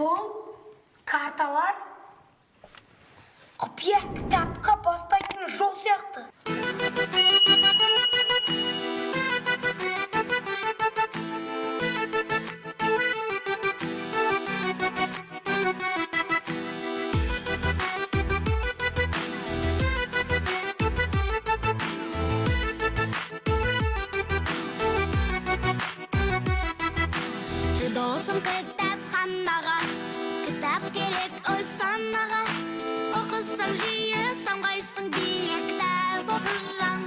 Бұл карталар құпия кітапқа бастайтын жол сияқты. Жүр, досым, кітапханаға. Кітап керек ой санаға. Оқысаң жиі, самғайсың биік. Кітап оқы.